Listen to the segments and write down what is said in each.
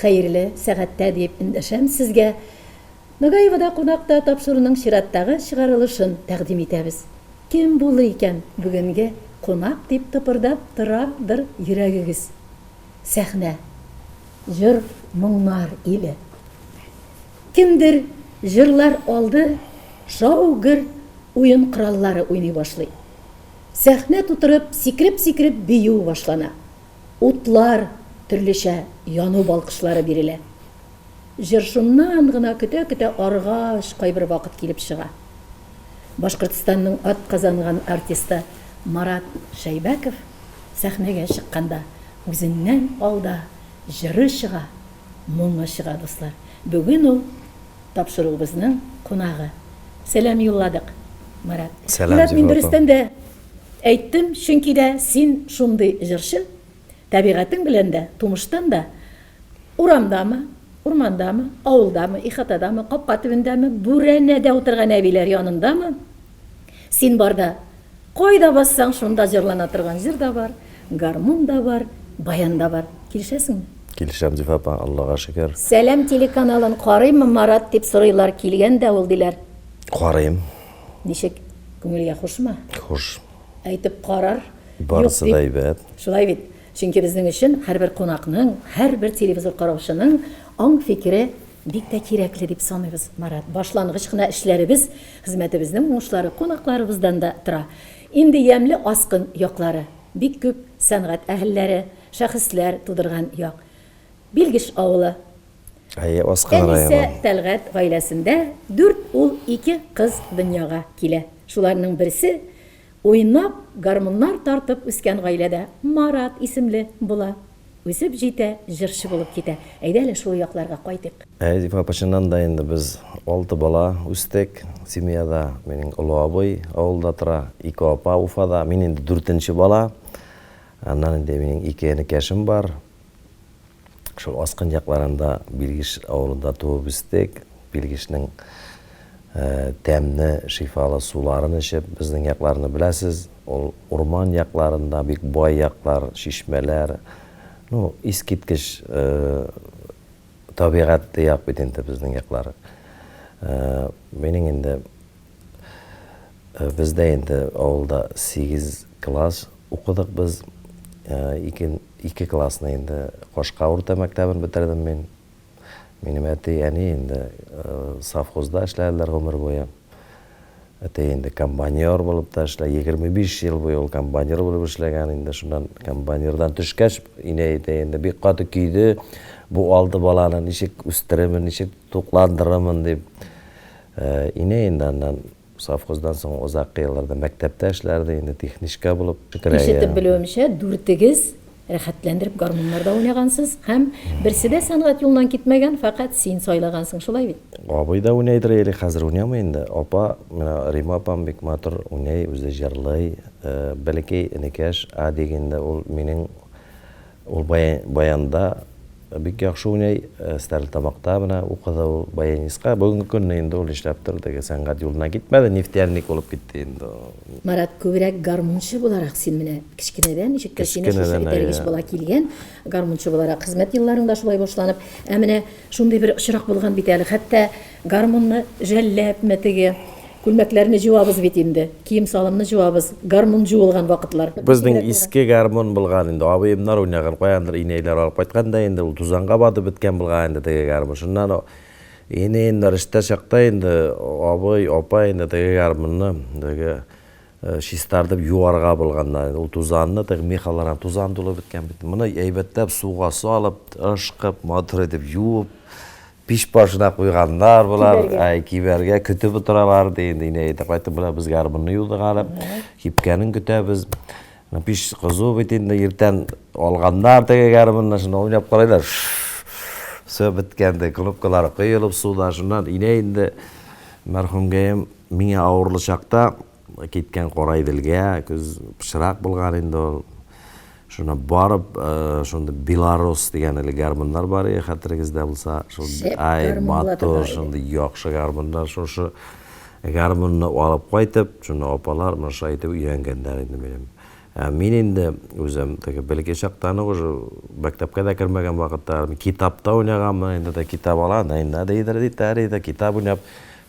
Хәерле сәгатьтә диеп эндәшәм сезгә. Нагаевода кунакта тапшыруның чираттагы чыгарылышын тәкъдим итәбез. Кем булыр икән бүгенге кунак дип тыпырдап торадыр йөрәгегез. Сәхнә. Җыр моңнар иле. Кемдер җырлар алды, шау-гөр уен кораллары уйный башлый. Сәхнә тутырып сикереп-сикереп бию башлана. Утлар, төрлечә яну балкышлары бирелә. Җыр шуннан гына көтә-көтә арыгач кайбер вакыт килеп чыга. Башкортстанның атказанган артисты Марат Шәйбәков сәхнәгә чыкканда үзеннән алда җыры чыга, моңы чыга, дуслар. Бүген ул тапшыруыбызның кунагы. Сәлам юлладык, Марат. Сәлам, Марат, мин Зифа апа. дөрестән дә әйттем, чөнки дә син шундый җырчы, табигатең белән дә, тумыштан да, урамдамы, урмандамы, авылдамы, ихатадамы, капка төбендәме, бүрәнәдә утырган әбиләр янындамы, син барда кайда бассаң, шунда җырлана торган җыр да бар, гармун да бар, баян да бар. Килешәсеңме? Килешәм, Зифа апа, Аллага шөкер. Сәлам телеканалын карыйммы, Марат, дип сорыйлар, килгән дә ул, диләр. Карыйм. Ничек, күңелгә хушмы? Хуш. Әйтеп карар. Барысы да әйбәт. Шулай бит. Чөнки безнең өчен һәрбер кунакның, һәрбер телевизор караучының аң-фикере бик тә кирәкле дип саныйбыз, Марат. Башлангыч кына эшләребез, хезмәтебезнең уңышлары кунакларыбыздан да тора. Инде ямьле Аскын яклары, бик күп сәнгать әһелләре, шәхесләр тудырган як. Билгеш авылы. Әйе, Аскын Әнисә районы. Тәлгать гаиләсендә дүрт ул, ике кыз дөньяга килә. Шуларның берсе, уйнап, гармуннар тартып үскән гаиләдә Марат исемле була. Үсеп җитә, җырчы булып китә. Әйдә әле шул якларга кайтыйк. Әйе, Зифа апа, чыннан да инде без алты бала үстек семьяда. Минем олы абый авылда тора, ике апа Уфада. Мин инде дүртенче бала. Аннан инде минем ике энекәшем бар. Шул Аскын якларында, Билгеш авылында туып үстек. Билгешнең тәмле, шифалы суларын эчеп, безнең якларны беләсез, ул урман якларында бик бай яклар, чишмәләр. Ну, искиткеч табигатьле як бит инде безнең яклар. Минем инде бездә инде авылда 8 класс укыдык без. Ике, ике классны инде Кашка урта мәктәбен бетердем мин. Минем әти, әни инде совхозда эшләделәр гомер буе. Әти инде комбайнер булып та эшләде. 25 ел буе ул комбайнер булып эшләгән. Инде шуннан комбайнердан төшкәч, инәй әйтә инде бик каты көйде. Бу алты баланы ничек үстерермен, ничек тукландырырмын дип. Инәй инде аннан совхоздан соң озак елларда мәктәптә эшләрде, инде техничка булып. Ишетеп белүемчә, дүртегез рәхәтләндереп гармуннарда уйнагансыз һәм берсе дә сәнгать юлыннан китмәгән, фәкать син сайлагансың, шулай бит? Абый да уйнайдыр әле, хәзер уйнамый инде. Апа, менә Рима апам бик матур уйный, үзе җырлый. Бәләкәй энекәш Адик инде, ул минем Ул баянда бик яхшы уйный, Стәрлетамакта менә укыды ул баянистка. Бүгенге көнне инде ул нишләптер теге сәнгать юлына китмәде, нефтяник булып китте инде. Марат, күбрәк гармунчы буларак син менә кечкенәдән ничектер сине шушы этәргеч була килгән, гармунчы буларак хезмәт елларың да шулай башланып, ә менә шундый бер очрак булган бит әле, хәтта гармунны жәлләпме теге Күлмәкләрне җуабыз бит инде, кием-салымны җуабыз, гармун җуылган вакытлар. Безнең иске гармун булган инде, абыемнар уйнаган, каяндыр инәйләр алып кайткан да инде, ул тузанга батып беткән булган инде теге гармун. Шуннан инәемнәр эштә чакта инде абый, апа инде теге гармунны теге чистартып юарга булганнар. Ул тузанны теге мехалардан тузан тулып беткән бит. Моны әйбәтләп суга салып, ышкып, матур итеп юып, Пич башына куйганнар болар, әй, кибәргә көтеп утыралар, ди инде инәй әйтә, кайтып менә без гармунны юдык әле, кипкәнен көтәбез. Пич кызу бит инде, иртән алганнар теге гармунны, шунда уйнап карыйлар. Все беткән ди, кнопкалары коелып суда, шуннан инәй инде мәрхүмгәем миңа авырлы чакта киткән Караиделгә, көз пычрак булган инде ул. Шуна барып, шунда Беларус дигән элек гармуннар бар иде, хәтерегездә булса, шул ай матур, шундый яхшы гармуннар, шушы гармунны алып кайтып, шуны апалар менә шулай итеп өйрәнгәннәр инде минем. Ә мин инде үзем теге бәләкәй чактан ук уже мәктәпкә дә кермәгән вакытта китапта уйнаганмын инде дә китап ала, да китап уйнап.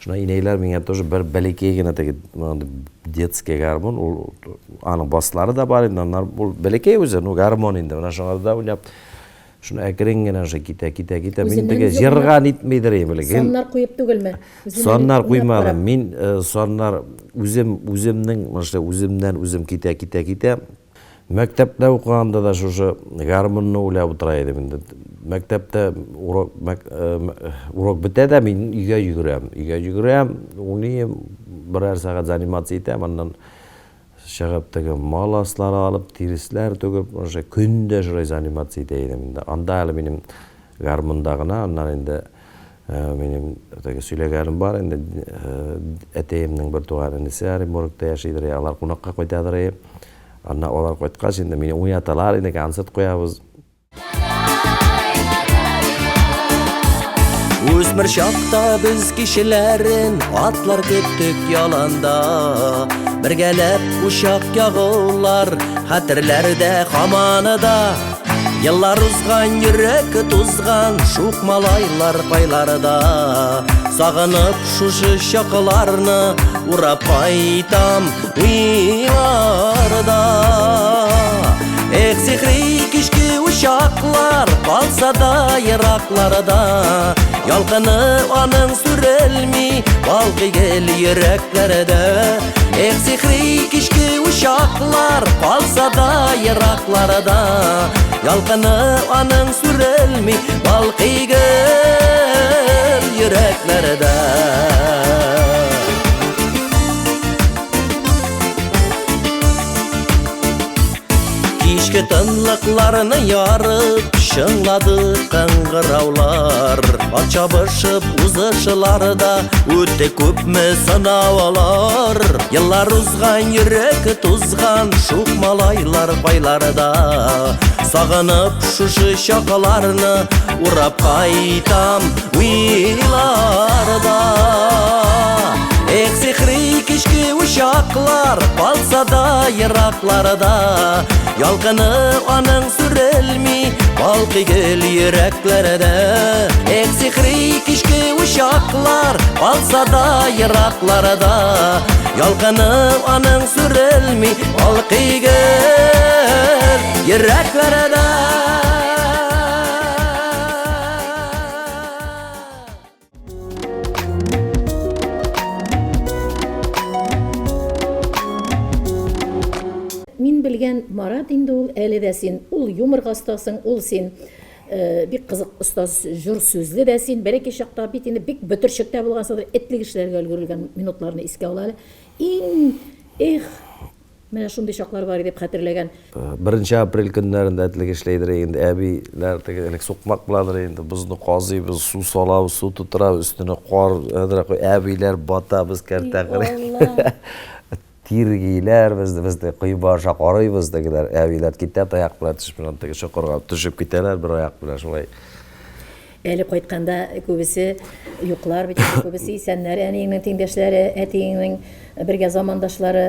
Шуннан инәйләр миңа тоже бер бәләкәй генә теге детский гармун, ул аның баслары да бар инде, аннары ул бәләкәй үзе, ну гармун инде, менә шуңа да уйнап. Шуны әкрен генә уже китә, китә, китә. Мин теге җырга нитмидер инде. Саннар куеп түгелме? Саннар куймадым. Мин э, саннар үзем үземнең, менә үземнән үзем китә, китә, китә. Мәктәптә укыганда да шушы гармунны уйлап утыра идем инде. Мәктәптә урок мәк, э, урок бетә дә мин өйгә йөгерәм. Өйгә йөгерәм, уйныйм, берәр сәгать заниматься итәм, аннан Чыгып теге мал аслары алып, тиресләр түгеп, уже көн дә шулай заниматься итә идем инде. Анда әле минем гармунда гына, аннан инде минем теге сөйләгәнем бар инде, әтиемнең бер туган энесе Оренбургта яшидер, алар кунакка кайтадыр. Аннан алар кайткач инде мине уйнаталар инде, концерт куябыз. Үсмер чакта без кичләрен атлар көттек яланда. Бергәләп учак ягулар хәтерләрдә хаманы да. Еллар узган, йөрәк тузган, шук малайлар кайларда. Сагынып шушы чакларны урап кайтам уйларда. Эх, сихри кичке учаклар калса да еракларда, ялкыны аның сүрелми, балкый гел йөрәкләрдә. Эх, сихри кичке учаклар калса да еракларда, ялкыны аның сүрелми, балкый гел йөрәкләрдә. Кичке тынлыкларны ярып, чыңлады кыңгыраулар. Ат чабышып узышларда үтте күпме сынаулар. Еллар узган, йөрәк тузган, шук малайлар кайларда. Сагынып шушы чакларны урап кайтам уйларда. Эх, сихри кичке учаклар калса да еракларда, ялкыны аның сүрелми, балкый гел йөрәкләрдә. Эх, сихри кичке учаклар калса да еракларда, ялкыны аның сүрелми, балкый гел йөрәкләрдә. Мин белгән Марат инде ул әле дә син, ул юморга остасың, ул син э, бик кызык остаз, җор сүзле дә син. Бәләкәй чакта бит инде бик бөтерчек тә булгансыңдыр, этлек эшләргә өлгерелгән минутларны искә ал әле. Иң эх, Менә шундый чаклар бар иде дип хәтерләгән. Беренче апрель көннәрендә этлек эшләйдер инде әбиләр, теге элек сукмак буладыр инде, бозны казыйбыз, су салабыз, су тутырабыз, өстенә кар әзрәк куй, әбиләр бата, без кәртә кырыйбыз. Тиргиләр безне, без дә койма аша карыйбыз, тегеләр, әбиләр китә таяк белән төшеп, менә теге чокырга төшеп китәләр бер аяк белән шулай. Әле кайтканда күбесе юклар бит инде, күбесе исәннәр, әниеңнең тиңдәшләре, әтиеңнең бергә замандашлары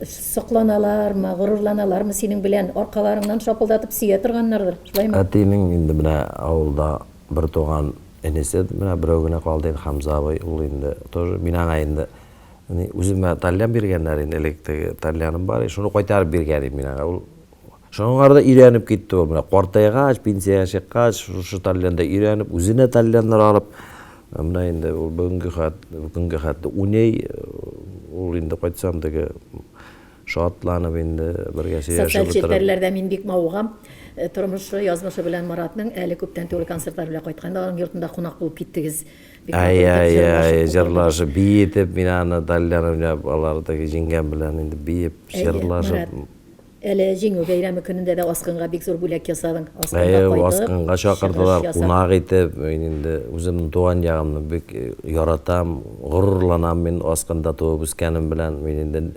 сокланалармы, горурланалармы синең белән, аркаларыңнан шапылдатып сөя торганнардыр, шулаймы? Әтинең инде менә авылда бертуган энесе менә берәү генә калды инде, Хамза абый, ул инде тоже, мин аңа инде үземә тальян биргәннәр инде, элек теге тальяным бар иде, шуны кайтарып биргән идем мин аңа, ул Шуңар да өйрәнеп китте ул. Менә картайгач, пенсиягә чыккач, шушы тальянда өйрәнеп, үзенә тальяннар алып, менә инде ул бүгенге хәт, бүгенге хәтле уйный. Ул инде кайтсам теге шатланып инде бергә сөйләшеп Социаль челтәрләрдә мин бик мавыгам. Тормышы, язмышы белән Маратның әле күптән түгел концертлар белән кайтканда аның йортында кунак булып киттегез. Бик матур итеп җырлашып. Әй, җырлашып, биетеп, мин аны тальян уйнап, алар теге җиңгән белән инде биеп, җырлашып. Әле Җиңү бәйрәме көнендә дә Аскынга бик зур бүләк ясадың. Аскынга Әйе, кайтып, Аскынга чакырдылар, чыгыш ясап. кунак итеп. Мин инде үземнең туган ягымны бик яратам, горурланам мин Аскында туып үскәнем белән. Мин инде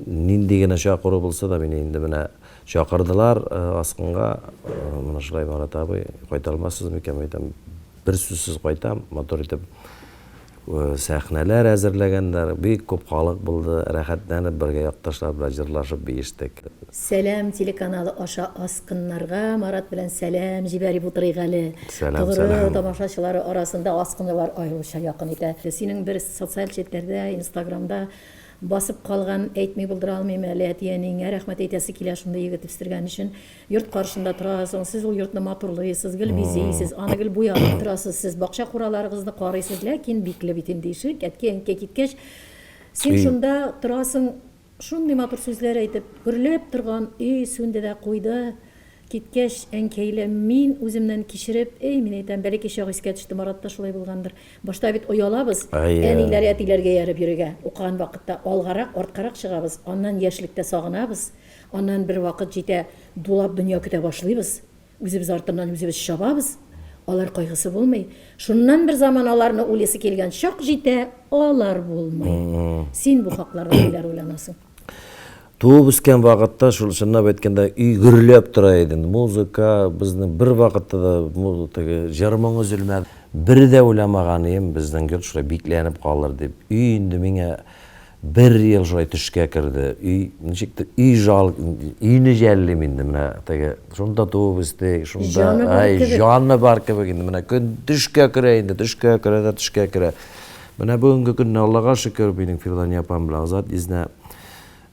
нинди генә чакыру булса да, мине инде менә чакырдылар Аскынга. Менә шулай, Марат абый, кайта алмассыз микән? Мин әйтәм, бер сүзсез кайтам, матур итеп. Сәхнәләр әзерләгәннәр, бик күп халык булды, рәхәтләнеп бергә якташлар белән җырлашып биештек. Сәлам телеканалы аша аскыннарга Марат белән сәлам җибәреп утырыйк әле. Сәлам, Тугры сәлам. тамашачылары арасында аскынлылар аеруча якын итә. Синең бер социаль челтәрдә, инстаграмда басып калган, әйтми булдыра алмыйм әле, әти-әниеңә рәхмәт әйтәсе килә шундый егет үстергән өчен. Йорт каршында торасың, сез ул йортны матурлыйсыз, гел бизисез, аны гел буяп торасыз, сез бакча-кураларыгызны карыйсыз, ләкин бикле бит инде ишек, әткәй-әнкәй киткәч, син шунда торасың, шундый матур сүзләр әйтеп, гөрләп торган өй сүнде дә куйды. Киткәч, әнкәйле мин үземнән кичереп, әй, мин әйтәм, бәләкәй чак искә төште, Марат та шулай булгандыр. Башта бит оялабыз, әниләр, әтиләргә ияреп йөрергә. Укыган вакытта алгарак, арткарак чыгабыз, аннан яшьлектә сагынабыз. Аннан бервакыт җитә, дулап дөнья көтә башлыйбыз. Үзебез артыннан үзебез чабабыз. Алар кайгысы булмый. Шуннан бер заман аларны уйлыйсы килгән чак җитә, алар булмый. Син бу хакларда ниләр уйланасың? Туып үскән вакытта, шул чынлап әйткәндә, өй гөрләп тора иде. Музыка, безнең бер вакытта да теге җыр-моң өзелмәде. Бер дә уйламаган идем, безнең йорт шулай бикләнеп калыр дип. Өй инде миңа Бер ел шулай төшкә керде. Өй ничектер, өй жал, өйне жәллим инде менә теге. Шунда туып үстек, шунда Җаны бар ай, кебек. җаны бар кебек инде менә көн төшкә керә инде, төшкә керә дә төшкә керә. Менә бүгенге көнне Аллага шөкер, минем Фирдания апам белән Азат изнә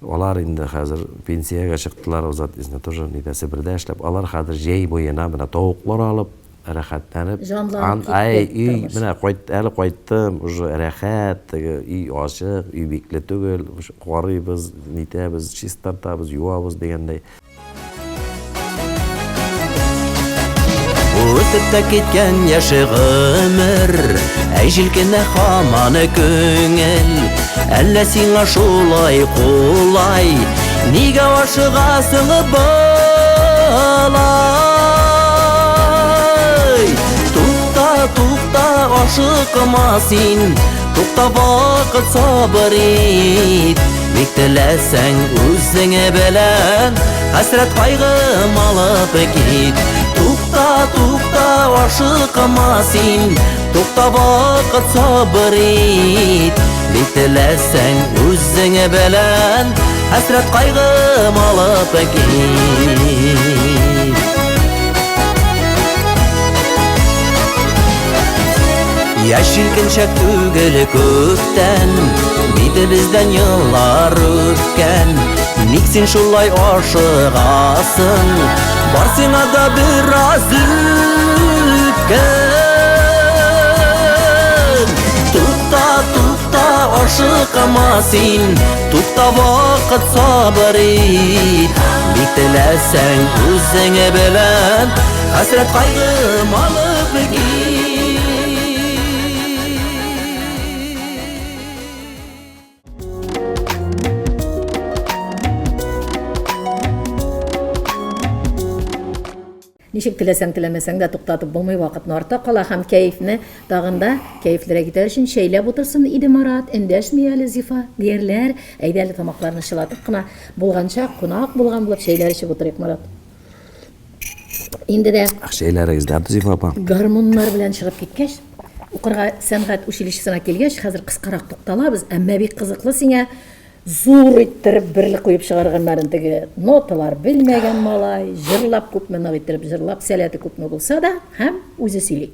алар инде хәзер пенсиягә чыктылар, Азат изнә тоже нидә Себердә эшләп, алар хәзер җәй буена менә тавыклар алып, рәхәтләнеп Җанланып китте ай өй тормыш. менә кайт әле кайттым уже рәхәт теге өй ачык өй бикле түгел карыйбыз нитәбез чистартабыз юабыз дигәндәй. Үтеп тә киткән яше гомер, Әй җилкенә һаман күңел. Әллә сиңа шулай кулай, Нигә ашыгасың болай? Тукта, тукта, ашыкма син, Тукта вакыт сабыр ит. Бик теләсәң үзеңе белән Хәсрәт кайгым алып кит. Тукта, тукта, ашыкма син, Тукта вакыт сабыр ит. Бик теләсәң үзеңе белән Хәсрәт кайгым алып кит. Яшь җилкенчәк түгел күптән, Битебездән еллар үткән. Ник син шулай ашыгасың? Бар сиңа да бераз үткән. Тукта, тукта, ашыкма син, Тукта вакыт сабыр ит. Бик теләсәң үзеңе белән Хәсрәт кайгым алып кит. Ничек теләсәң, теләмәсәң дә туктатып булмый, вакытны арта кала һәм кәефне тагын да кәефлерәк итәр өчен чәйләп утырсын иде Марат, эндәшми әле Зифа, диярләр. Әйдә әле тамакларны чылатып кына булганча, кунак булган булып чәйләр эчеп утырыйк, Марат. Инде дә Чәйләрегез дә, Зифа апа. Гармуннар белән чыгып киткәч, укырга сәнгать училищесына килгәч, хәзер кыскарак тукталабыз, әмма бик кызыклы сиңа Зур иттереп берле куеп чыгарганнарын теге ноталар белмәгән малай, җырлап күпме нык иттереп җырлап, сәләте күпме булса да, һәм үзе сөйли.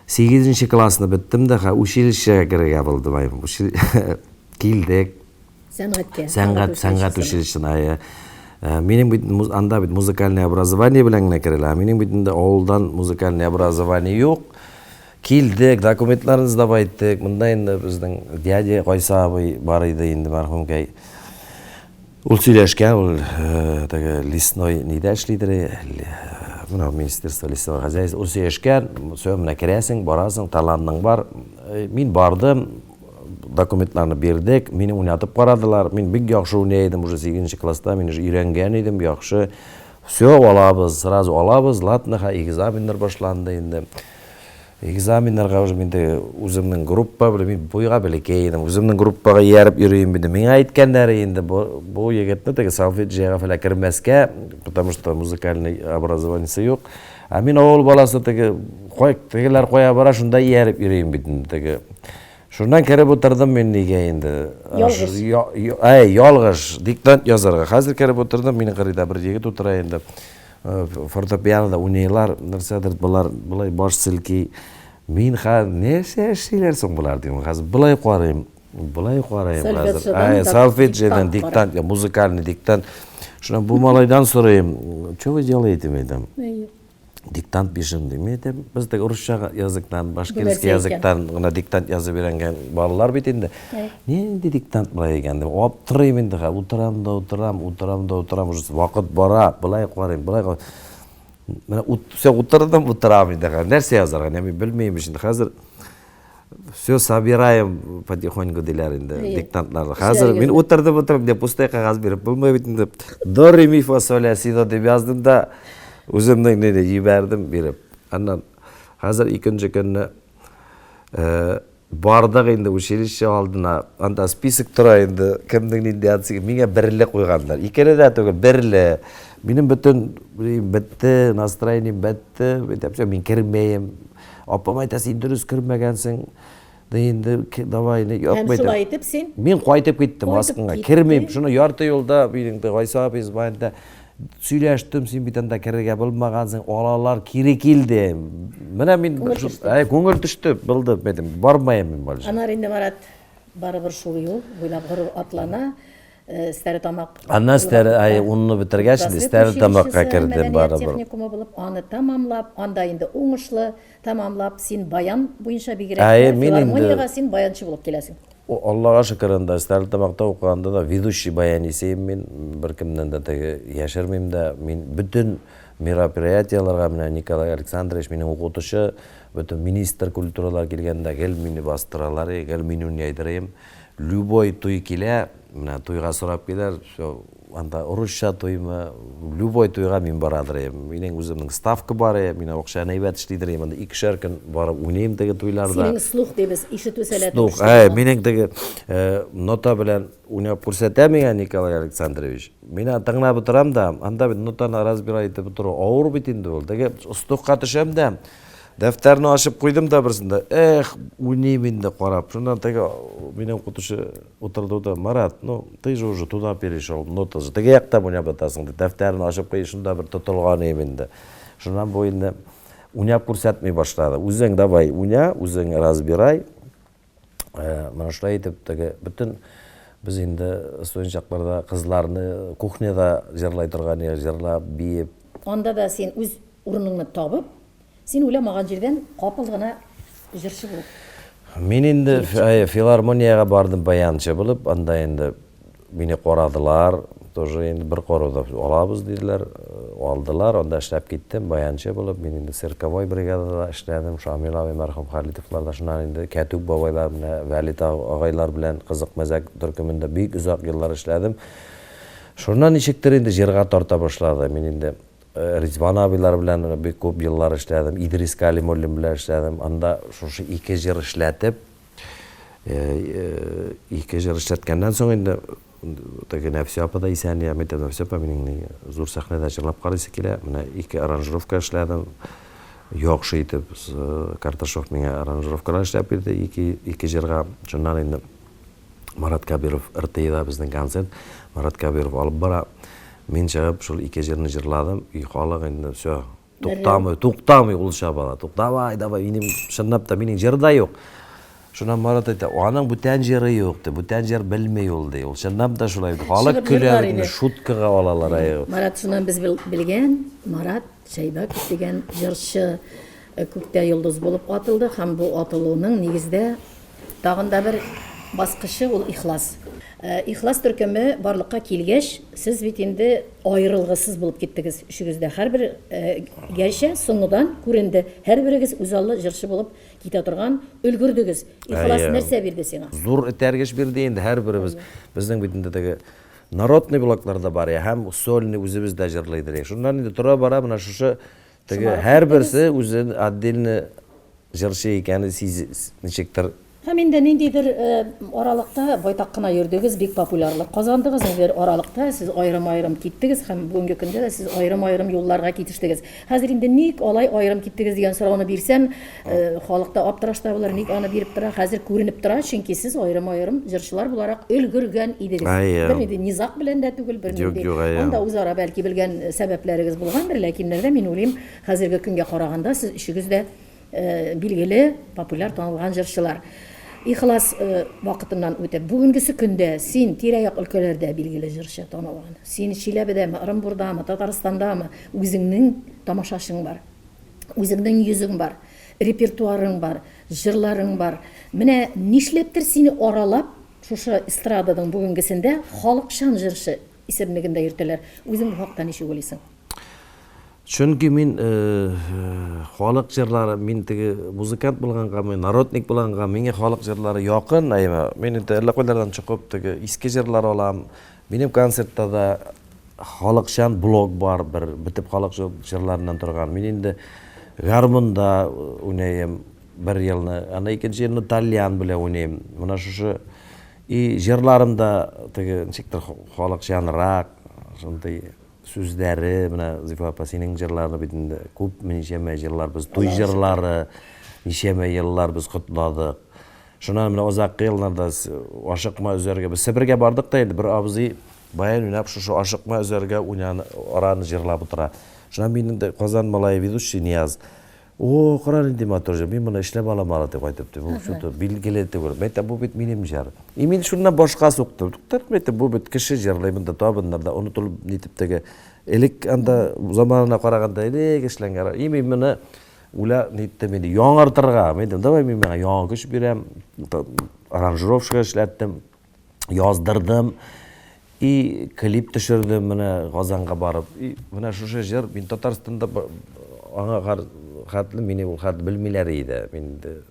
Сигезенче классны беттем дә, училищега керергә булдым. Ай, килдек. Сәнгатькә. Сәнгать, сәнгать училищесына. Әйе. Минем бит анда бит музыкальное образование белән генә керелә. Минем бит инде авылдан музыкальное образование юк. Килдек, документларны сдавать иттек. Монда инде безнең дядя Гайса абый бар иде инде мәрхүмкәй. Ул сөйләшкән, ул э, теге лесной нидә эшлидер, э, менә министерство лесного хозяйства. Ул сөйләшкән, все, менә керәсең, барасың, талантың бар. Э, мин бардым, документларны бирдек, мине уйнатып карадылар. Мин бик яхшы уйный идем, уже 8 класста мин уже өйрәнгән идем, яхшы. Все, алабыз, сразу алабыз, ладно, экзаменнар башланды инде. Экзаменнарга уже мин теге үземнең группа белән, мин буйга бәләкәй идем, үземнең группага ияреп йөрим инде. Миңа әйткәннәре инде бу, бу егетне теге солфеджиога фәлән кермәскә, потому что музыкальный образованиесе юк. Ә мин авыл баласы теге, кай, тегеләр кая бара, шунда ияреп йөрим бит инде теге. Шуннан кереп утырдым мин нигә инде. Ялгыш. Әй, ялгыш, диктант язарга. Хәзер кереп утырдым, минем кырыйда бер егет утыра инде. Фортепианода уйныйлар, нәрсәдер болар болай баш селки. Мин хәзер нәрсә эшлиләр соң болар дим. Хәзер болай карыйм, болай карыйм хәзер. Әй, сольфеджиодан диктант, музыкальный диктант. Шуннан бу малайдан сорыйм, что вы делаете, мин әйтәм. Диктант пишем ди. Мин әйтәм, без теге русча языктан, башкирский языктан гына диктант язып өйрәнгән балалар бит инде. Нинди диктант болай икән дип аптырыйм инде хәзер. Утырам да утырам, утырам да утырам, уже вакыт бара, болай карыйм, болай карыйм. Менә все утырдым, утырам инде хәзер. Нәрсә язарга, мин белмим инде хәзер. Все собираем потихоньку диләр инде диктантларны. Хәзер мин утырдым, утырдым, дип пустой кәгазь биреп булмый бит инде. До ре ми фа соль ля си до дип яздым да үземнең нине җибәрдем биреп. Аннан хәзер икенче көнне бардык инде училище алдына. Анда список тора инде, кемнең нинди оценка. Миңа берле куйганнар. Икене дә түгел, берле. Минем бөтен бетте, настроением бетте. Мин кермәем. Апам әйтә, син дөрес кермәгәнсең. Да инде давай, не юк. Һәм шулай итеп син? Мин кайтып киттем Аскынга. Кермим. Шуны ярты юлда минем Гайса абый звонит сөйләштем, син бит анда керергә булмагансың, алалар кире килде. Менә мин әй күңел төште, булды, әйтәм, бармыйм мин больше. Аннары инде Марат барыбер шул юл буйлап горур атлана. Стәрлетамак. Аннан Стәр, ай, унны бетергәч, инде Стәрлетамакка кердем барыбер. Техникумы булып, аны тәмамлап, анда инде уңышлы тәмамлап, син баян буенча бигрәк тә филармониягә син баянчы булып киләсең. Аллага шөкер, анда Стәрлетамакта укыганда да ведущий баянист идем мин, беркемнән дә теге яшермим дә, мин бөтен мероприятиеләргә, менә Николай Александрович минем укытучы, бөтен министр культуралар килгәндә гел мине бастыралар, гел мин уйнайдырыйм. Любой туй килә, менә туйга сорап киләр, все, анда русча туймы, любой туйга мин барадыр идем. Минем үземнең ставка бар иде, мин акчаны әйбәт эшлидер идем, анда икешәр көн барып уйныйм теге туйларда. Синең слух дибез, ишетү сәләте. Слух, әй, минем теге нота белән уйнап күрсәтә миңа Николай Александрович. Мин аны тыңлап утырам да, анда бит нотаны разбирать итеп утыру авыр бит инде ул. Теге слухка төшәм дә, Дәфтәрне ачып куйдым да берсендә, эх, уйныйм инде карап. Шуннан теге минем укытучы утырды да, Марат, ну, ты же уже туда перешел, нота же, теге якта уйнап ятасың дип, дәфтәрне ачып куй, шунда бер тотылган идем инде. Шуннан бу инде уйнап күрсәтми башлады. Үзең давай уйна, үзең разбирай. Менә шулай итеп теге бөтен без инде студент чакларда кызларны кухняда җырлай торган идек, җырлап, биеп. Анда да син үз урыныңны табып, син уйламаган җирдән капыл гына җырчы булып. Мин инде филармониягә бардым баянчы булып, анда инде Мине карадылар, тоже инде бер карауда алабыз диделәр, алдылар, анда эшләп киттем, баянчы булып, мин инде цирковой бригадада эшләдем, Шамил абый мәрхүм Халитовларда, шуннан инде Кәтүк бабайлар менә Вәлит агайлар белән Кызык мәзәк төркемендә бик озак еллар эшләдем. Шуннан ничектер инде җырга тарта башлады. Мин инде Ризван абыйлар белән бик күп еллар эшләдем, Идрис Калимуллин белән эшләдем. Анда шушы ике җыр эшләтеп, Ике җыр эшләткәннән соң инде теге Нәфисә апа да исән, я әйтәм, Нәфисә апа, минем зур сәхнәдә җырлап карыйсы килә. Менә ике аранжировка эшләдем. Яхшы итеп Карташов миңа аранжировкалар эшләп бирде ике, ике җырга. Шуннан инде Марат Кабиров РТИда безнең концерт. Марат Кабиров алып бара. Мин чыгып шул ике җырны җырладым. И халык инде все, Туктамый, туктамый ул чабала. Тук, давай, давай, минем чынлап та минем җыр да юк. Шуннан Марат әйтә, аның бүтән җыры юк, ди, бүтән җыр белми ул, ди. Ул чынлап та шулай. Халык көлә, бит, шуткага алалар. Әй. Марат, шуннан без белгән Марат Шәйбәков дигән җырчы күктә йолдыз булып атылды һәм бу атылуның нигездә Тагын да бер баскычы ул Ихлас. Ихлас төркеме барлыкка килгәч, сез бит инде аерылгысыз булып киттегез өчегез дә. Һәрбер гәрчә соңгыдан күренде, һәрберегез үзаллы җырчы булып китә торган өлгердегез. Ихлас нәрсә бирде сиңа? Зур этәргеч бирде инде һәрберебез. Безнең бит инде теге народный блоклар да бар һәм сольный үзебез дә җырлыйдыр. Шуннан инде тора-бара менә шушы теге һәрберсе үзен отдельно җырчы икәне сиз ничектер. Һәм инде ниндидер аралыкта байтак кына йөрдегез, бик популярлык казандыгыз, ниндидер аралыкта сез аерым-аерым киттегез һәм бүгенге көндә дә сез аерым-аерым юлларга китештегез. Хәзер инде ник алай аерым киттегез дигән сорауны бирсәм, халык та аптырашта булыр, ник аны биреп тора? Хәзер күренеп тора, чөнки сез аерым-аерым җырчылар буларак өлгергән идегез. Бернинди низаг белән дә түгел, бернинди. Анда үзара бәлки белгән сәбәпләрегез булгандыр, ләкин дә мин уйлыйм, хәзерге көнгә караганда сез өчегез дә Билгеле, популяр танылган җырчылар. Ихлас вакытыннан үтеп, бүгенгесе көндә син тирә-як өлкәләрдә билгеле җырчы, танылган. Син Чиләбедәме, Ырынбурдамы, Татарстандамы, үзеңнең тамашачың бар. Үзеңнең йөзең бар, репертуарың бар, җырларың бар. Менә нишләптер сине аралап, шушы эстраданың бүгенгесендә халыкчан җырчы исемлегендә йөртәләр. Үзең бу хакта ничек уйлыйсың? Чөнки мин халык җырлары, мин теге музыкант булганга, мин народник булганга, миңа халык җырлары якын, әйме. Мин инде әллә кайлардан чыгып теге иске җырлар алам. Минем концертта да халыкчан блок бар, бер бөтеп халык җырларыннан торган. Мин инде гармунда уйныйм бер елны, аны икенче елны тальян белән уйныйм. Менә шушы и җырларым да теге ничектер халыкчанрак, шундый Сүзләре, менә Зифа апа, синең җырларны бит инде күп ничәмә җырлар без туй җырлары ничәмә еллар без котладык. Шуннан менә озаккы елларда ашыкма өзәргә без Себергә бардык та инде бер абзый баян уйнап шушы ашыкма өзәргә уйнан араны җырлап утыра. Шуннан мин инде Казан малае ведущий Нияз О, кара нинди матур җыр, мин моны эшләп алам ала дип кайтып, бу что-то билгеле түгел. Мин әйтәм, бу бит минем җыр. И мин шуннан башка суктым. Туктат, мин әйтәм, бу бит кеше җырлый, монда табыннарда онытылып нитеп теге. Элек анда заманына караганда элек эшләнгән. И мин моны уйла ниттем инде яңартырга. Мин әйтәм, давай мин моңа яңа көч бирәм. Аранжировщика эшләттем. Яздырдым и клип төшердем менә Казанга барып. И менә шушы җыр мин Татарстанда аңа хәтле мине ул хәтле белмиләр иде. Мин инде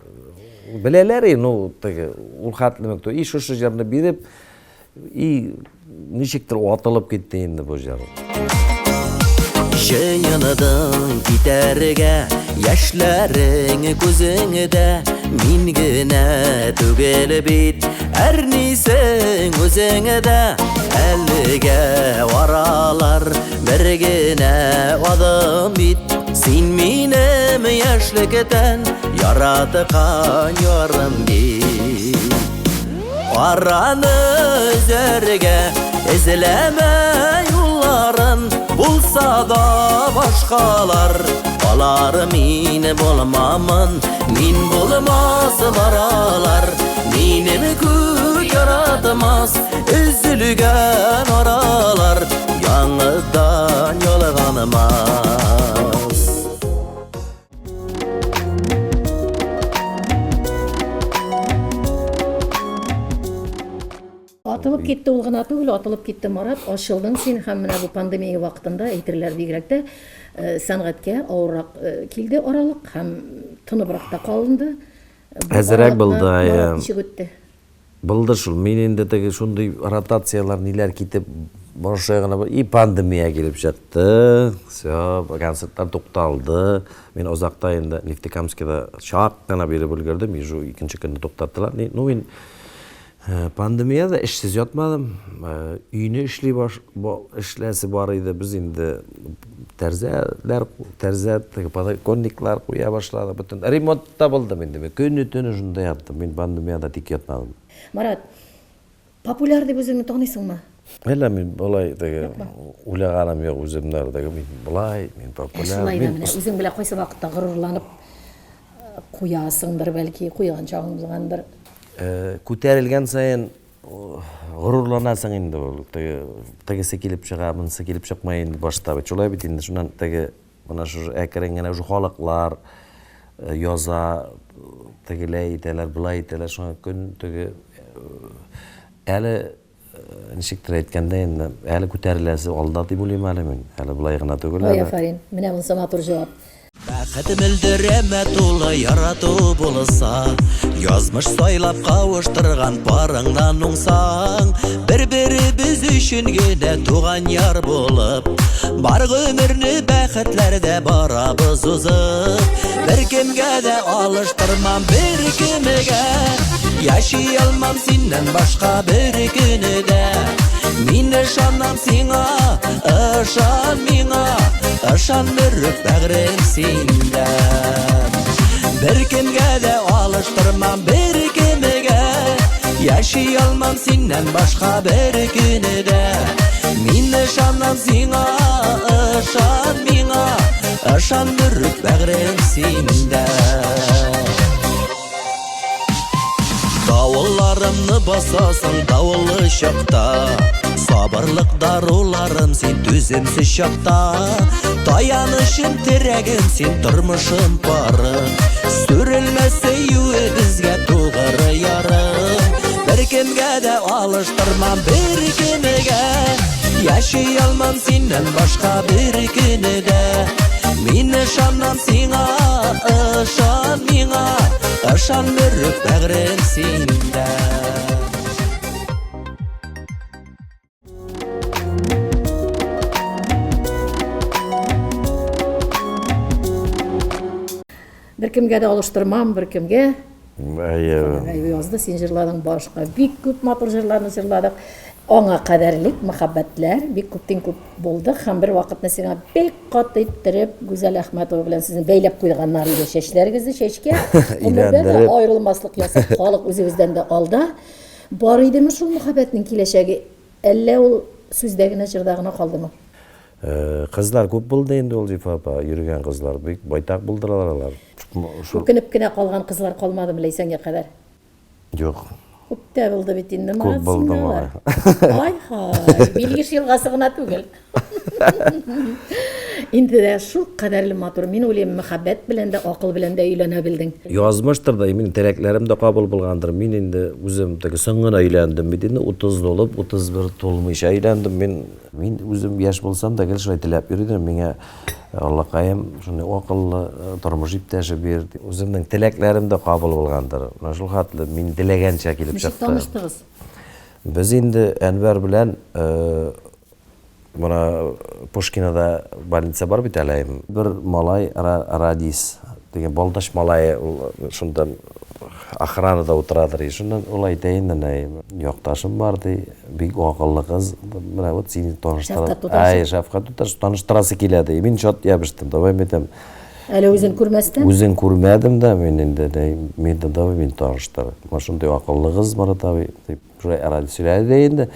беләләр иде, ну теге ул хәтле үк. И шушы җырны биреп и ничектер атылып китте инде бу җыр. Җыеныдың китәргә, яшьләрең күзеңдә, мин генә түгел бит, әрнисең үзеңдә. Әлегә аралар бер генә адым бит, син минем яшьлектән яраткан ярым бит. Араны өзәргә эзләмә юлларын, булса да башкалар, алар мин булмамын, мин булмаслар алар, минем күк яратмас, өзелгән аралар, яңадан ялганмас. Атылып китте ул гына түгел, атылып китте Марат, ачылдың син һәм менә бу пандемия вакытында әйтерләр бигрәк тә э, сәнгатькә авыррак э, килде аралык һәм тыныбрак та калынды. Әзерәк булды, әйе. Ничек үтте? Булды шул. Мин инде теге шундый ротацияләр ниләр китеп башы гына и пандемия килеп чыкты. Все, концертлар тукталды. Мин озакта инде Нефтекамскида чак кына биреп өлгердем. И икенче көнне туктаттылар. Ну, мин э, пандемиядә эшсез ятмадым. Э, өйне эшли баш эшләсе бар иде. Без инде тәрзәләр, тәрзә, теге подоконниклар куя башладык. Бөтен ремонт Та булдым инде мин. Көне төне шунда яттым. Мин пандемиядә тик ятмадым. Марат, популяр дип үзеңне таныйсыңмы? Әллә мин болай теге уйлаганым юк үземне теге мин болай, мин популяр. Ә шулай да менә үзең белән кайсы вакытта горурланып э, куясыңдыр бәлки, куйган чагың булгандыр. Э, күтәрелгән саен горурланасың инде ул. Теге тегесе килеп чыга, монысы килеп чыкмый инде башта бит. Шулай бит инде шуннан теге Менә шушы әкрен генә уже халыклар э, яза, тегеләй итәләр, болай итәләр. Шуңа көн теге э, әле э, ничектер әйткәндә инде әле күтәреләсе алда дип уйлыйм әле мин. Әле болай гына түгел әле. Ой, афәрин. Менә монысы матур җавап. Бәхет мөлдерәмә тулы ярату булса, Язмыш сайлап кавыштырган парыңнан уңсаң, Бер-беребез өчен генә туган яр булып, Бар гомерне бәхетләрдә барабыз узып. Беркемгә дә алыштырмам, беркемгә, Яши алмам синнән башка бер көне дә. Мин ышанам сиңа, ышан миңа, Ышан берүк бәгърем синдә. Беркемгә дә алыштырмам, беркемгә, Яши алмам синнән башка бер көне дә. Мин ышанам сиңа, ышан миңа, Ышан берүк бәгърем синдә. Давылларымны басасың давыллы чакта, Сабырлык даруларым син түземсез чакта. Таянычым, терәгем син, тормышым пары, Сүрелмәс сөюебезгә тугры ярым. Беркемгә дә алыштырмам, беркемгә, Яши алмам синнән башка бер көне дә. Мин ышанам сиңа, ышан миңа, Ышан берүк бәгърем синдә. Беркемгә дә алыштырмам, беркемгә. Әйе. Язды, син җырладың, башка бик күп матур җырларны җырладык. Аңа кадәрлек мәхәббәтләр бик күптин күп булды һәм бер вакытны сиңа бик каты иттереп Гүзәл Әхмәтова белән сезне бәйләп куйганнар иде, чәчләрегезне чәчкә, гомердә дә аерылмаслык ясап, халык үзегездән дә алда. Бар идеме шул мәхәббәтнең киләчәге, әллә ул сүздә генә, җырда гына калдымы? Кызлар күп булды инде ул, Зифа апа, йөргән кызлар бик байтак булдылар алар. Үкенеп кенә калган кызлар калмадымы Ләйсәнгә кадәр? Юк. Күп тә булды бит инде, Күп Марат, булды, синдә малай. алар. Ай-һай, Билгеш елгасы гына түгел. Инде дә шул кадәрле матур, мин уйлыйм, мәхәббәт белән дә, акыл белән дә өйләнә белдең. Язмыштыр да, минем теләкләрем дә кабул булгандыр. Мин инде үзем теге соң гына өйләндем бит инде, 30 тулып, 31 тулмыйча өйләндем мин. Мин үзем яшь булсам да, гел шулай теләп йөри идем, миңа Аллакаем, шундый акыллы тормыш иптәше бир. Үземнең теләкләрем дә кабул булгандыр. Менә шул хәтле мин теләгәнчә килеп чыкты. Ничек таныштыгыз? Без инде Әнвәр белән менә Пушкинада больница бар бит әле. Бер малай Радис дигән Балдач малае, ул шунда охранада утырадыр. Шуннан ул әйтә инде, якташым бар ди. Бик акыллы кыз. Менә вот сине таныштыра. Шәфкать туташы. Әй, шәфкать туташы таныштырасы килә ди. Мин чат ябыштым. Давай мин әйтәм. Әле үзен күрмәстән? Үзен күрмәдем дә мин инде. Мин дә давай мин таныштыр. Менә шундый акыллы кыз Марат абый дип шулай арада сөйләде дә инде.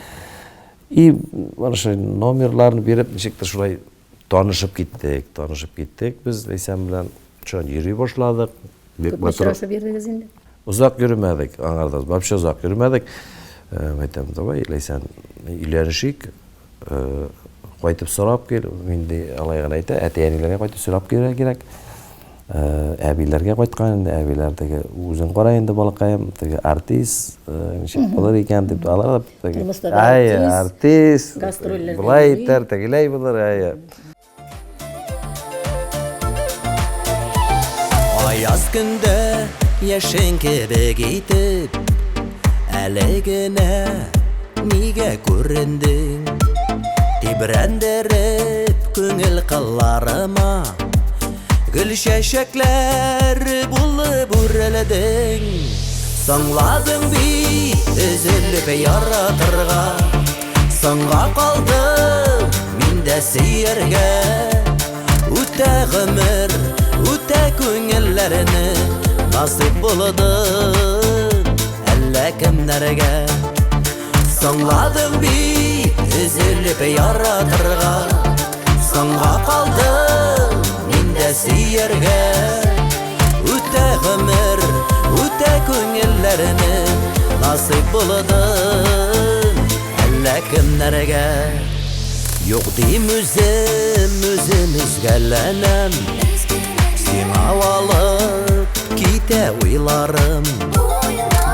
И менә шул номерларын биреп ничектер шулай танышып киттек. Танышып киттек без Ләйсән белән. Шулай йөри башладык. Бик Күпме очрашып йөрдегез инде? Озак йөрмәдек аңарда, вообще озак йөрмәдек. Әйтәм, давай, Ләйсән, өйләнешик. Кайтып сорап кил, мин ди, алай гына әйтә, әти-әниләргә кайтып сорап килергә кирәк. Әбиләргә кайткан инде, әбиләр теге, үзең кара инде, балакаем, теге артист, ничек булыр икән дип, алар да теге, әй, артист, болай итәр, тегеләй булыр, әй. Аяз көндә яшен кебек итеп Әле генә нигә күрендең? Тибрәндереп күңел кылларыма Гөл чәчәкләр булып үрелдең. Соңладың бит өзелеп яратырга. Соңга калдым мин дә сөяргә. Үтә гомер, үтә күңелләрне. Насыйп булды әллә кемнәргә. Соңладым бит өзелеп яратырга. Соңга калдым мин дә сөяргә. Үтә гомер, үтә күңелләрне. Насыйп булды әллә кемнәргә. Юк дим үзем, үзем өзгәләнәм. Сиңа алып китә уйларым.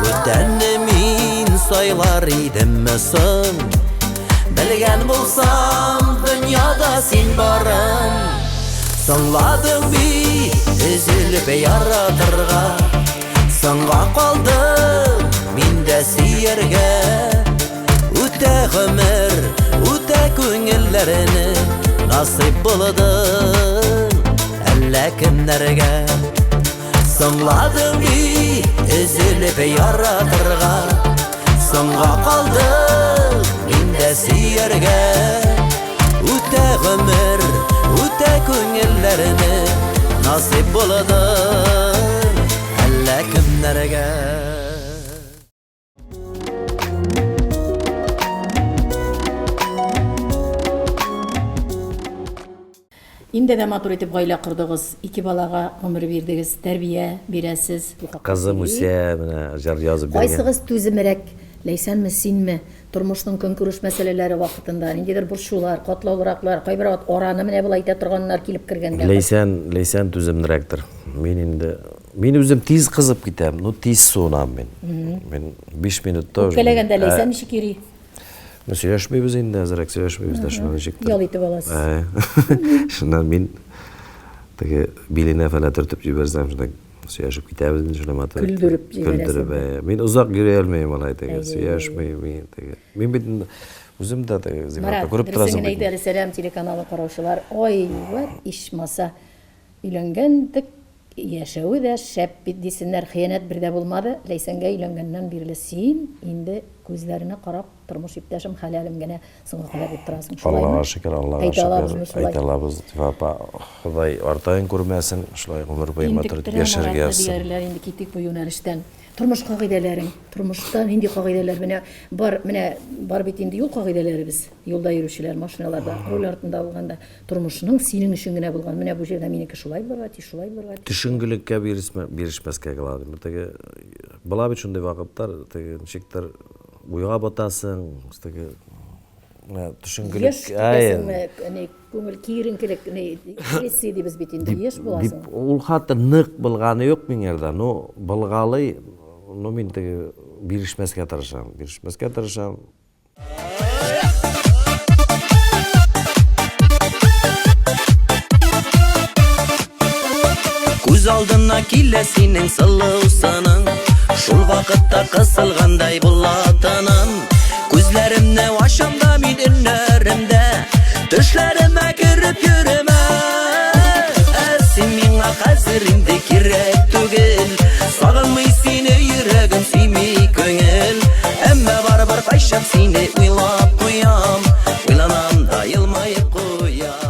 Бүтәнне мин сайлар идемме соң? Белгән булсам, дөньяда син барың. Соңладың бит. Өзелеп яратырга Соңга калдым мин дә сөяргә Үтә гомер, үтә күңелләрне Насыйп булды әллә кемнәргә Соңладың бит өзелеп яратырга Соңга калдым мин дә сөяргә Үтә гомер, үтә күңелләрне Насыйп булды әллә кемнәргә. Инде дә матур итеп гаилә кордыгыз, ике балага гомер бирдегез, тәрбия бирәсез. Кызым үсә, менә җыр язып биргән. Кайсыгыз түземрәк, Ләйсәнме, синме? Тормышның көнкүреш мәсьәләләре вакытында ниндидер борчулар, катлаулыраклар, кайбер вакыт араны менә болай итә торганнар килеп кергәндә. Ләйсән, Ләйсән түземрәктер. Мин инде, мин үзем тиз кызып китәм, ну тиз суынам мин. Мин 5 минутта уже. Үпкәләгәндә Ләйсән ничек йөри? Ну, сөйләшмибез инде, әзрәк сөйләшмибез дә, шуннан ничектер. Ял итеп аласыз. Шуннан мин теге биленә фәлән төртеп җибәрсәм, шуннан сөйләшеп китәбез инде шуннан матур. Көлдереп җибәрәсең. Көлдереп, ә. Мин озак йөри алмыйм алай теге, сөйләшмим мин теге. Мин бит үзем дә теге Зифа күреп торасың. Марат, дөресен генә әйт әле, Сәлам телеканалы караучылар, ой, вәт ичмаса, өйләнгән дек Яшәве дә шәп бит, дисеннәр. Хыянәт бер дә булмады. Ләйсәнгә өйләнгәннән бирле син инде күзләренә карап, тормыш иптәшем, хәләлем генә соңга кадәр дип торасың. Шулаймы? Аллага шөкер, Аллага шөкер. Әйтә алабызмы шулай? Әйтә алабыз, Зифа апа. Ходай артыгын күрмәсен, шулай гомер буе матур итеп яшәргә язсын. Интектерә Маратны диярләр инде, китик бу юнәлештән. Тормыш кагыйдәләрең, тормышта нинди кагыйдәләр менә бар, менә бар бит инде юл кагыйдәләребез, юлда йөрүчеләр, машиналарда, руль артында булганда. Тормышның синең өчен генә булган, менә бу җирдә минеке шулай булырга тиеш, шулай булырга тиеш. Төшенкелеккә бирешмәскә главный. Бер теге була бит шундый вакытлар, теге ничектер уйга батасың, теге менә төшенкелек. Еш китәсеңме, ни, күңел киеренкелек, ни, депрессия дибез бит инде, еш буласың. Дип, ул хәтта нык булганы юк миңарда, но булгалый, но мин теге бирешмәскә тырышам, бирешмәскә тырышам. Күз алдына килә синең сылу сының Шул вакытта кысылгандай була тыным Күзләремне ачам да мин өннәремдә Төшләремә кереп йөремә Ә син миңа хәзер инде кирәк түгел Сагынмый сине йөрәгем сөйми күңел Әмма барыбер кайчак сине уйлап куям Уйланам да елмаеп куям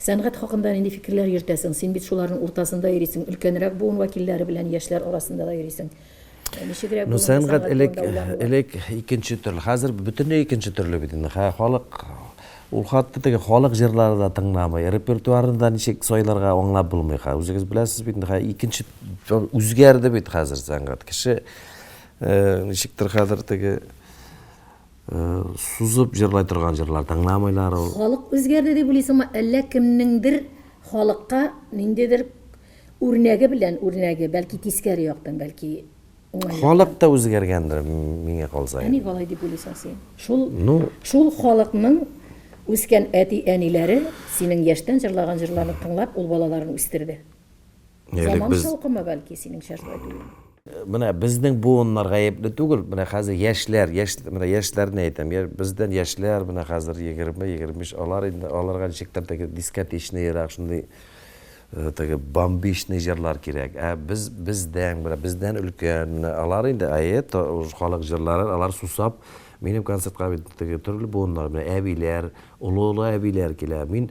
Сәнгать хакында нинди фикерләр йөртәсең? Син бит шуларның уртасында йөрисең, өлкәнрәк буын вәкилләре белән яшьләр арасында да йөрисең. Ничегрәк Ну, сәнгать элек, элек икенче төрле. Хәзер бөтенләй икенче төрле бит инде. Хә, халык ул хәтта теге халык җырлары да тыңламый. Репертуарны да ничек сайларга аңлап булмый. Хә, үзегез беләсез бит инде, хә, икенче үзгәрде бит хәзер сәнгать. Кеше э, ничектер хәзер теге э, сузып җырлай торган җырлар тыңламыйлар ул. Халык үзгәрде дип уйлыйсыңмы, әллә кемнеңдер халыкка ниндидер Үрнәге белән үрнәге, бәлки тискәре яктан, бәлки уңай яктан. Халык та үзгәргәндер, миңа калса. Ә ник алай дип уйлыйсың син? Шул, ну, шул халыкның үскән әти-әниләре синең яшьтән җырлаган җырларны тыңлап, ул балаларын үстерде. Заман шаукымы, бәлки, синеңчә шулай түгелме? Менә безнең буыннар гаепле түгел, менә хәзер яшьләр, яшь, менә яшьләрне әйтәм, бездән яшьләр, менә хәзер 20, 25, алар инде, аларга ничектер теге дискотечныйрак, шундый Теге бомбичный җырлар кирәк. Ә без бездән, менә бездән өлкән, менә алар инде әйе, халык җырларын алар сусап, минем концертка бит теге төрле буыннар, менә әбиләр, олы-олы әбиләр килә. Мин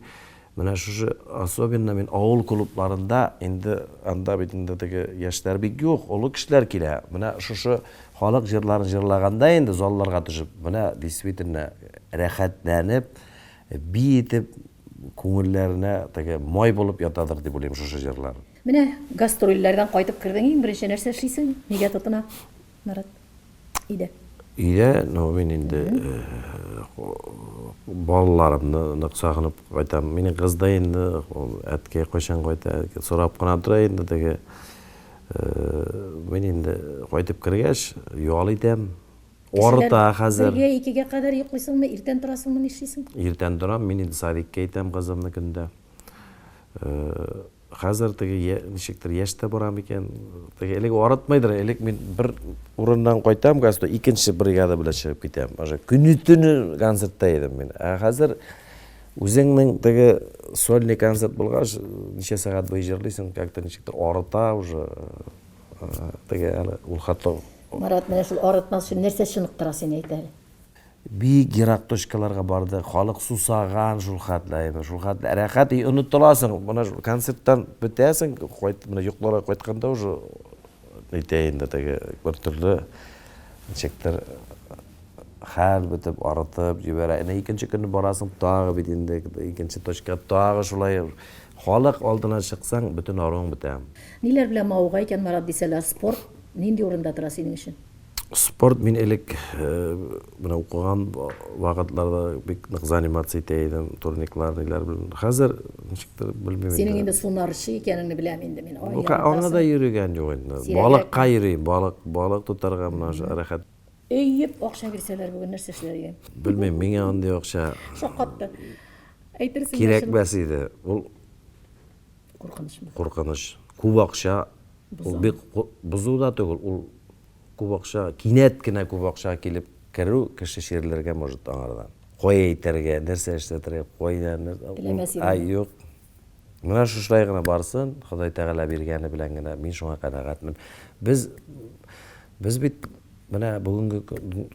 менә шушы особенно мин авыл клубларында инде анда бит инде теге яшьләр бик юк, олы кешеләр килә. Менә шушы халык җырларын җырлаганда инде залларга төшеп, менә действительно рәхәтләнеп, биетеп Күңелләренә теге май булып ятадыр дип уйлыйм шушы җырлар. Менә гастрольләрдән кайтып кердең, иң беренче нәрсә эшлисең? Нигә тотына, Марат? Өйдә. Өйдә, ну мин инде балаларымны нык сагынып кайтам. Минем кыз да инде, әткәй кайчан кайта, сорап кына тора инде теге. Мин инде кайтып кергәч, ял итәм. Арыта хәзер. Бергә, икегә кадәр йоклыйсыңмы, иртән торасыңмы, нишлисең? Иртән торам, мин инде садикка әйтәм кызымны көндә. Хәзер теге ничектер яшь тә бара микән? Теге элек арытмыйдыр, элек мин бер урыннан кайтам, гастроль, икенче бригада белән чыгып китәм. Уже көне-төне концертта идем мин. Ә хәзер үзеңнең теге сольный концерт булгач, ничә сәгать буе җырлыйсың, как-то ничектер арыта уже. Теге әле ул хәтле. Марат, менә шул арытмас өчен нәрсә чыныктыра сине, әйт әле? Бик ерак точкаларга бардык, халык сусаган шул хәтле, әйме, шул хәтле рәхәт, и онытыласың. Менә шул концерттан бетәсең, кайт, менә йокларга кайтканда уже нитә инде теге бер төрле ничектер хәл бетеп, арытып җибәрә. Әнә икенче көнне барасың, тагы бит инде икенче точка, тагы шулай халык алдына чыксаң, бөтен аруың бетә. Ниләр белән мавыга икән Марат дисәләр, спорт нинди урында тора синең өчен? Спорт мин элек менә укыган вакытларда бик нык заниматься итә идем, турниклар, ниләр белән. Хәзер ничектер белмим инде. Синең инде сунарчы икәнеңне беләм инде мин. Ай, Аңа да йөрегән юк инде. Балыкка йөрим, балык, балык тотарга менә рәхәт. Өеп акча бирсәләр бүген нәрсә эшләр идең? Белмим, миңа андый акча Шаккатты. Әйтерсең, кирәкмәс иде. Ул куркынычмы? Куркыныч. Күп акча ул бик бозу да түгел, ул күп акча, кинәт кенә күп акча килеп керү, кеше чирләргә может аңардан. Кая итәргә, нәрсә эшләтергә, кайда, Теләмәс идең. Ай, юк. Менә шушылай гына барсын, Ходай Тәгалә биргәне белән генә мин шуңа канәгатьмен. Без без бит менә бүгенге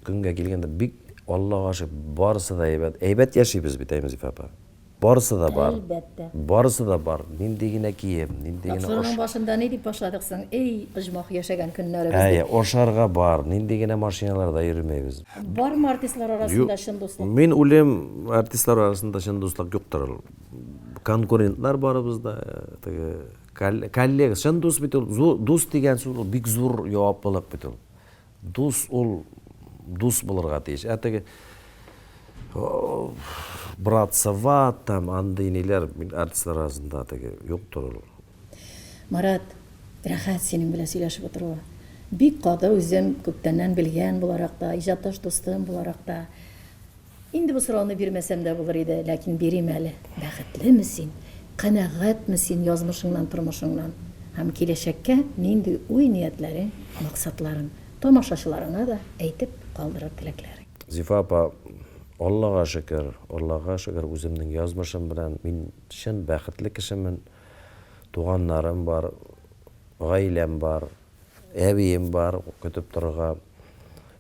көнгә килгәндә бик Аллага шөкер, барысы да әйбәт. Әйбәт яшибез бит, әйме, Зифа апа? Барысы да бар. Әлбәттә. Барысы да бар. Нинди генә кием, нинди генә Тапшыруның башында ни дип башладык соң? Эй, оҗмах яшәгән көннәребез дип. Әйе, ашарга бар, нинди генә машиналарда йөрмибез. Бармы артистлар арасында чын дуслык? Мин уйлыйм, артистлар арасында чын дуслык юктыр ул. Конкурентлар барыбыз да, теге коллега, чын дус бит ул, дус дигән сүз ул бик зур җаваплылык бит ул. Дус ул дус булырга тиеш. Ә теге брат сават там андый ниләр артистлар арасында теге юктыр ул. Марат, рәхәт синең белән сөйләшеп утыруы. Бик каты үзем күптәннән белгән буларак та, иҗатташ дустым буларак та. Инде бу сорауны бирмәсәм дә булыр иде, ләкин бирим әле. Бәхетлеме син? Канәгатьме син язмышыңнан, тормышыңнан? Һәм киләчәккә нинди уй-ниятләрең, максатларың? Тамашачыларыңа да әйтеп калдырыр теләкләрең? Зифа апа, Аллага шөкер, Аллага шөкер, үземнең язмышым белән мин чын бәхетле кешемен. Туганнарым бар, гаиләм бар. Әбием бар, көтеп торырга.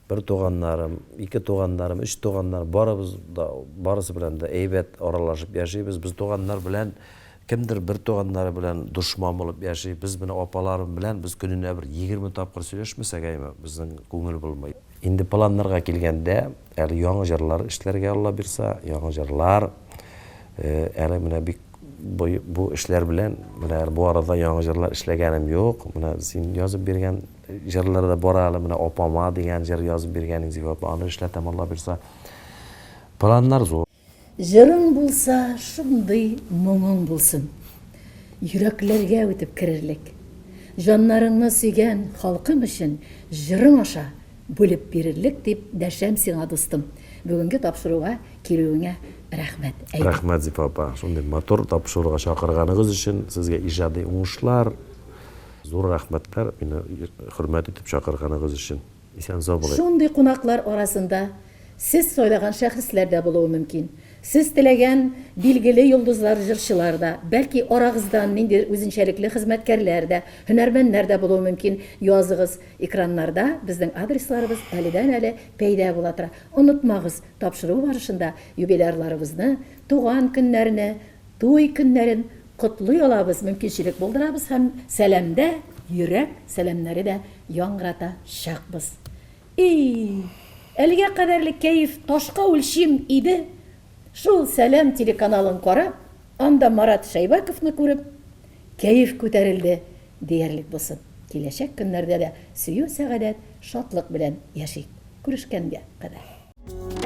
Бер туганнарым, ике туганнарым, өч туганнар, барыбыз да, барысы белән дә әйбәт аралашып яшибез. Без туганнар белән, кемдер бер туганнары белән дошман булып яши. Без менә апаларым белән без көненә бер 20 тапкыр сөйләшмәсәк, әйме, безнең күңел булмый. Инде планнарга килгәндә, әле яңа җырлар эшләргә Алла бирса, яңа җырлар, әле менә бик Бу, бу эшләр белән, менә бу арада яңа җырлар эшләгәнем юк. Менә син язып биргән җырлар да бар әле, менә апама дигән җыр язып биргән Зифа апа, аны эшләтәм, Алла бирса. Планнар зур. Җырың булса, шундый моңың булсын. Йөрәкләргә үтеп керерлек. Җаннарыңны сөйгән халкың өчен җырың аша бүлеп бирерлек дип дәшәм сиңа, дустым. Бүгенге тапшыруга килүеңә рәхмәт. Әйдә. Рәхмәт, Зифа апа, шундый матур тапшыруга чакырганыгыз өчен. Сезгә иҗади уңышлар, зур рәхмәтләр, мине хөрмәт итеп чакырганыгыз өчен. Исән-сау булыйк. Шундый кунаклар арасында сез сайлаган шәхесләр дә булуы мөмкин. Сез теләгән билгеле йолдызлар, җырчылар да, бәлки арагыздан ниндидер үзенчәлекле хезмәткәрләр дә, һөнәрмәннәр дә булуы мөмкин. Языгыз, экраннарда безнең адресларыбыз әледән-әле пәйда була тора. Онытмагыз, тапшыру барышында юбилярларыбызны туган көннәрне, туй көннәрен котлый алабыз, мөмкинчелек булдырабыз һәм сәламдә йөрәк сәламнәре дә яңгыратачакбыз. И-и, әлегә кадәрле кәеф ташка үлчим иде, шул Сәлам телеканалын карап, анда Марат Шәйбәковны күреп, кәеф күтәрелде диярлек булсын. Киләчәк көннәрдә дә сөю-сәгадәт, шатлык белән яшик. Күрешкәнгә кадәр.